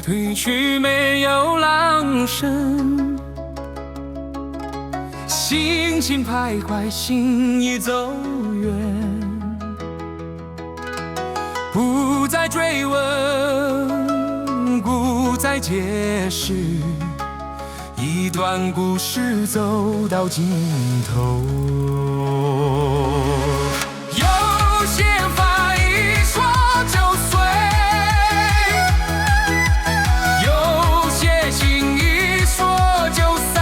褪去沒有浪聲，心情徘徊，心已走遠，不再追問，不再解釋，一段故事走到盡頭。有些話一說就碎，有些情一說就散。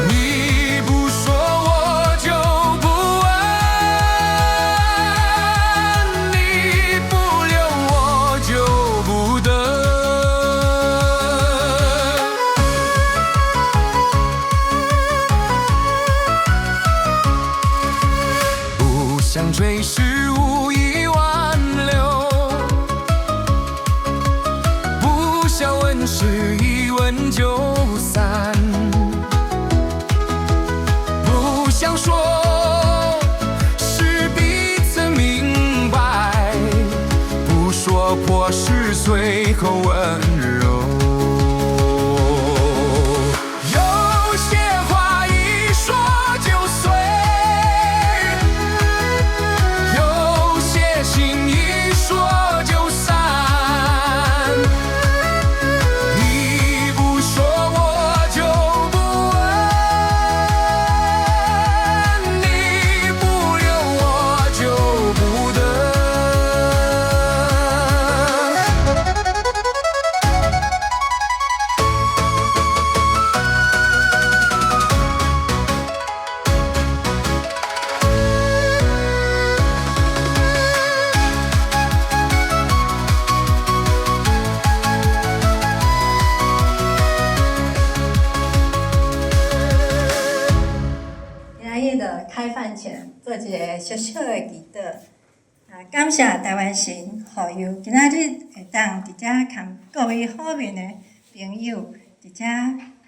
你不說我就不問，你不留我就不等。不想追是無意挽留，不想問是一問就散，不想說是彼此明白，不說破是最後溫柔。有些話一說就碎，有些情一說就散。你不說我就不問，你不留我就不等。今仔日就開飯前做一个小小的祈禱。啊，感謝台灣神護佑，今仔日會當佇遮佮各位好面的朋友佇遮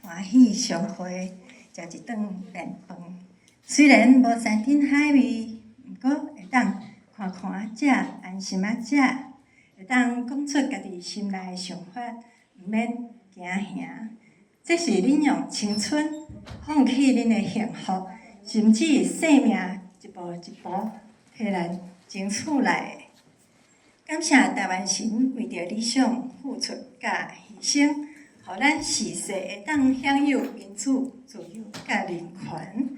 歡喜相會，食一頓便飯。雖然無山珍海味，毋過會當寬寬仔食，安心仔食，會當講出家己心內的想法，毋免驚嚇。這是恁用青春放棄恁的幸福，甚至性命一步一步替咱爭取來的。感謝台灣神為著理想付出佮犧牲，予咱世世會當享有民主、自由佮人權。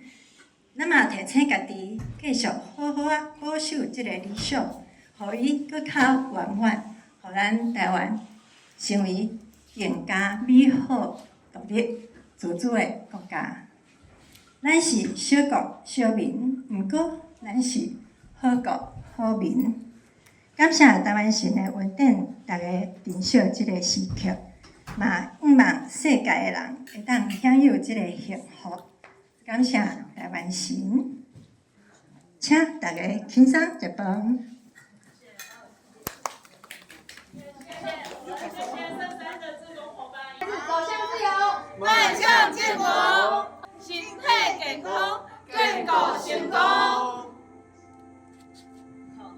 咱嘛提醒家己，繼續好好仔保守這个理想，予伊閣較圓滿，予咱台灣成為更加美好、獨立、自主的國家。咱是小國小民，毋過咱是好國好民。感謝台灣神的恩典，逐家珍惜這个時刻，嘛向望世界的人會當享有這个幸福。感謝台灣神，請逐家輕鬆食飯。